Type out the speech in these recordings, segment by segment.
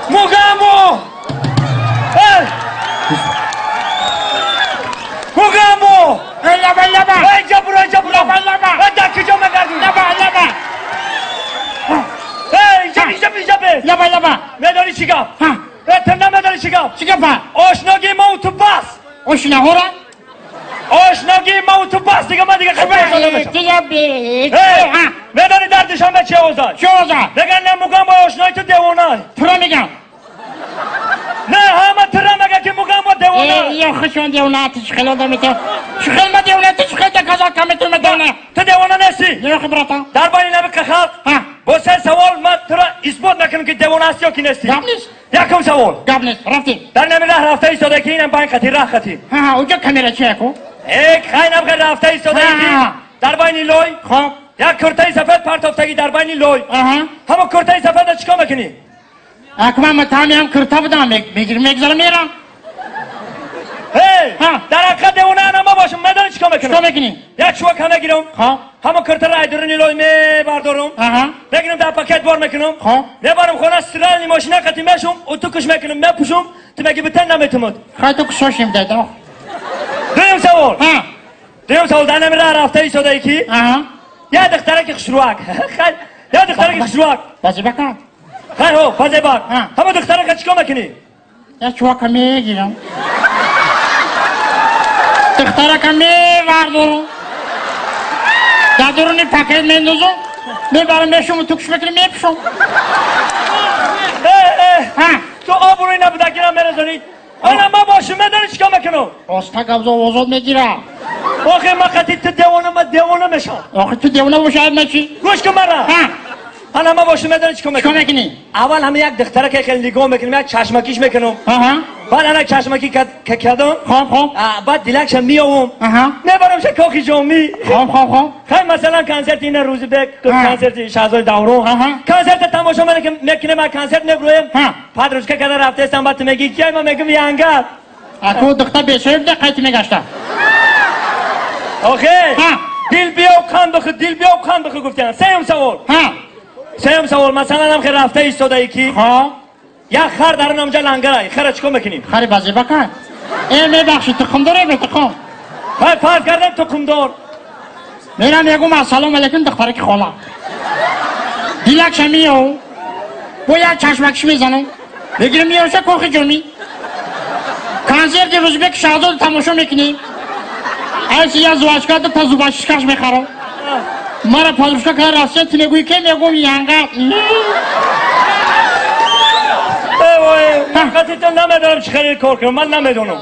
Мугамбо! Мугамбо! Лаба, лаба! Эй, ҷабуро, ҷабуро! Лаба, лаба! Эй, дар куҷо мегардӣ? Лаба, лаба! Эй, ҷаби, ҷаби, ҷаби! Лаба, лаба! Медонӣ чӣ гап? Э, ту намедонӣ чӣ гап? Чӣ гапа? Ошногии мау ту бас! Ошнаҳора? Ошногии мау ту бас, дига ман дига хабар намешам. Медонӣ дар Душанбе чӣ овозад? Чӣ овозад? Меган не Мугамбо ошнои ту девона. Тура мегам. Не, ҳама тура мега ки Мугамбо девона. Э, ё хушон девона, ту чӣ хел одами ту? Чӣ хел ма девона, ту чӣ хел доказать ками ту ма девона? Ту девона нестӣ? Не, охи братан. Дар байни наби халқ бо се савол ман тура исбот мекунам ки девона ҳастӣ ё ки нестӣ. Гап нест. Якум савол. Гап нест, рафтем. Дар нами раҳ рафта истода ки инам байн қати раҳ қати. Ҳа, уҷо камера чи яку? Э, хайнам ка рафта истода ки дар байни лой. Хоб. Як куртаи сафед партофтагӣ дар байни лой. Ҳамо куртаи сафеда чикор мекунӣ? Акма ман таъмиам курта будам, мегирам, мегзарам, мерам. Эй, дар ҳақиқат девона ана ма бошам, медонӣ чикор мекунам? Чикор мекунӣ? Як чувак мегирам. Хоб. Ҳамо куртаро аз дуруни лой мебардорам. Мегирам дар пакет бор мекунам. Хоб. Мебарам хона, стиральный мошина қати мешум, утукаш мекунам, мепӯшум, ту меги битен наметумад. Хай ту кушошим дада. Дуюм савол. Дуюм савол, дар нами раҳ рафта истодаи ки? Я духтараки хушрӯак. Я духтараки хушрӯак. Базебака. Хай ҳо, базебак. Ҳама духтарака чикор мекунӣ? Я чувака мегирам. Духтарака мевардорам. Дар дуруни пакет мендозам. Мебарам мешум, тукш мекунам, мепӯшам. Ту обрӯи набудакира мерезонӣ. Ана ма бошум, медонӣ чикор мекунам? Оста гапзо озод мегирам. Охи ма қати ту девона, ма девона мешам. Охи ту девона бошад ма чӣ? Гӯш кун мара. Ана ма бошум, медонӣ чикор мекунам? Чикор мекунӣ? Аввал ҳама як духтарака хеле нигоҳ мекунам, як чашмакиш мекунам. Баъд ана чашмакӣ кардам. Хоб, хоб. Баъд дилакша меовам. Мебарамша кохи ҷомӣ. Хоб, хоб, хоб. Хай масалан консерти ина Рӯзибек, консерти Шаҳзоди Даврон. Консерта тамошо мекунем, а консерт меброем. Подружка када рафтаестам, баъд ту мегӣ кия, ман мегӯм янгат. Аку духта бешоиб де қайти мегашта. Охе, дил биёв қан бихӯр, дил биёв қан бихӯр гуфтан. Сеюм савол. Сеюм савол, масалан ҳам хел рафта истодаи ки як хар дар онҷа лангарай, хара чикор мекунем? Хари базебака. Э, мебахши, тухмдор э, тухм. Хай фарз кардам тухмдор. Мерам мегӯм ассалому алайкум духтараки хола. Дилакша меёв. Бо як чашмакиш мезанам. Мегирам меёша кохи ҷомӣ. Консерти Рӯзбек Шаҳзод тамошо мекунем. Айси я зувачка та зубачишкаш мехарам. Мара подружка када рафтия, ту мегӯӣ ке, мегӯм янга. Ҳақиқати ту намедонам чӣ хеле кор кунам, ман намедонам.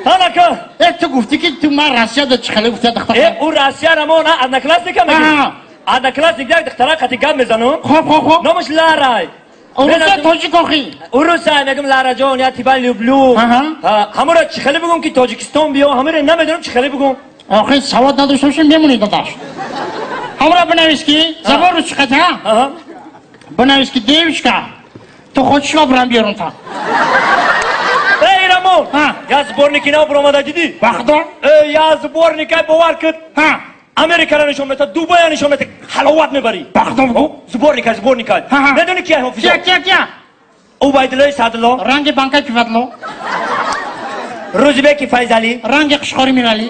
Ҳанака. Э, ту гуфтӣ ки ту ман Россияда чӣ хеле гуфтия духтара. Э, ӯ Россияра мо на одноклассника мегӯем. Одноклассник як духтара қати гап мезанам. Хоб, хоб, хоб. Номаш Ларай. Уруса тоҷик охи. Уруса мегӯм Лараҷон, я тебя люблю. Ҳамора чӣ хеле бигӯм ки Тоҷикистон биё, ҳамора намедонам чӣ хеле бигӯм. Охи савод надошта бошем мемонӣ додаш. Ҳамора бинавис ки забон рус чӣ қата? Бинавис ки девушка, ту хочешь ма бурам биёрам та. Эй, Рамон, я сборники нав буромада дидӣ? Бахдор? Эй, я сборника бовар кун. Америкара нишон мета, Дубая нишон мета, ҳаловат мебарӣ. Бахдор? Сборника, сборника. Медонӣ кия ҳофизо? Кия, кия, кия? Убайдуллои Саъдулло. Ранги банкаи пивадло. Рӯзибеки Файзалӣ. Ранги қушқори Миралӣ.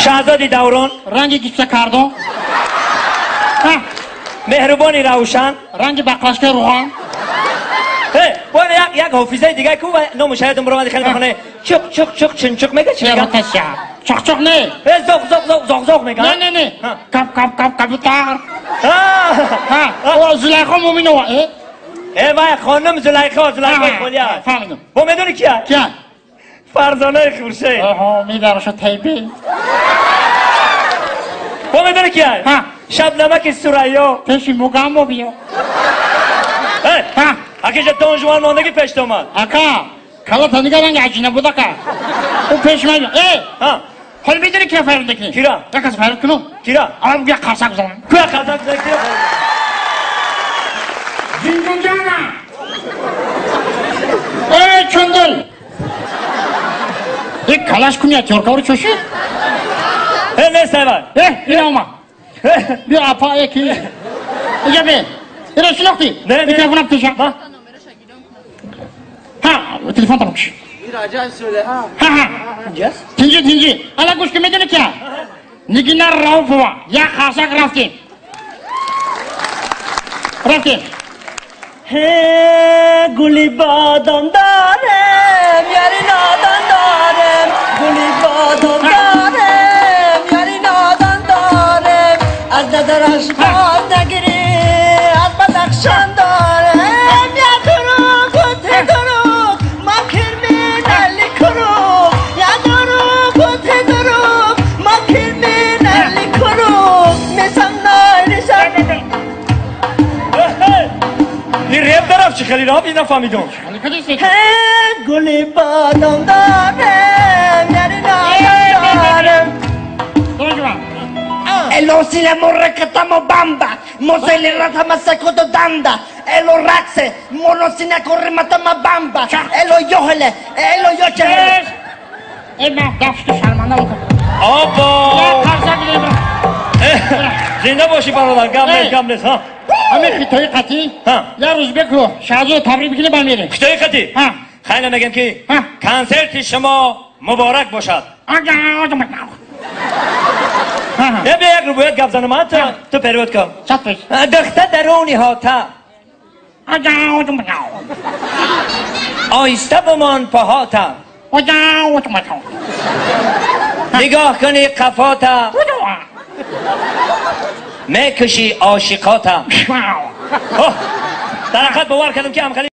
Шаҳзоди Даврон. Ранги гипсакардон. Меҳрубони Равшан. Ранги бақлашкаи руған. Бояд як ҳофизаи дигар ку номаш ҳаётам буромади хеле мехоне. Чуқ чуқ чуқ чунчуқ мега чӣ мега? Чуқ чуқ не. Э, зоқ зоқ зоқ зоқ зоқ мега. Не, не, не. Кап кап кап кабутар. О, Зулайхо Муминова. Э, вай хонум Зулайхо, Зулайхо Холия. Фаҳмидам. Бо медонӣ кия? Кия? Фарзонаи Хуршед. Оҳо, мебараша тайби. Бо медонӣ кия? Шабнамаки Сурайё. Пеши Мугамбо биё. Акиҷа Дон Жуан мондагӣ пешт омад. Ака, калата нига ранги аҷина буд ака. Ӯ пеш ман. Э! Ҳоли медонӣ кира файрод мекунӣ? Кира? Як кас файрод кунам. Кира? Аввал як қарсак бизанам. Куя қарсак бизанам, кира? Зиндонҷана! Э, чундул! Э, калаш куня тёркаври чоши? Э, нест айвай. Э, ина омад. Биё апа, э, ки. Иҷа бе. Иро шинохтӣ? Телефонам пеша. Ҳа, телефон тамом шуд. Ҳа. Тинҷи, тинҷи. Ала гӯш ки, медонӣ ки? Нигина Рауфова, як қарсак рафтем. Рафтем. Гули бодом дорем, яри нодон дорем. Гули бодом дорем, яри нодон дорем. Аз назараш боз нагирӣ, аз Бадахшон дорем. Я дуруг, те дуруг, ма кирминали куруг. Я дуруг, те дуруг, ма кирминали куруг. Мисам найришам. Ин реп дарафт чӣ хеле рафт, нафаҳмидам. Гули бодом дорем, яри нодон дорем. Elosina morrekatamo bamba, mosele rata masakoto danda, elo raxe, monosina corre matama bamba, elo yohele, elo yochele. Э, ман дафту шарманда бокам. Опа! Қарсак бидем. Зинда бошӣ, бародар, гап нест, гап нест, ҳа. Ҳамин хитои қатӣ як рӯз беку Шаҳзода табрик бикунӣ, ба мерем. Хитои қатӣ? Хайна мегем, ки консерти шумо муборак бошад. Э, бия, як рубоят гап занам, ту перевод кун. Духта даруни ҳота оҳиста бимон, паҳота нигоҳ кунӣ, қафота мекушӣ ошиқота. Дар ҳақиқат бовар кардам, ки ҳамхали.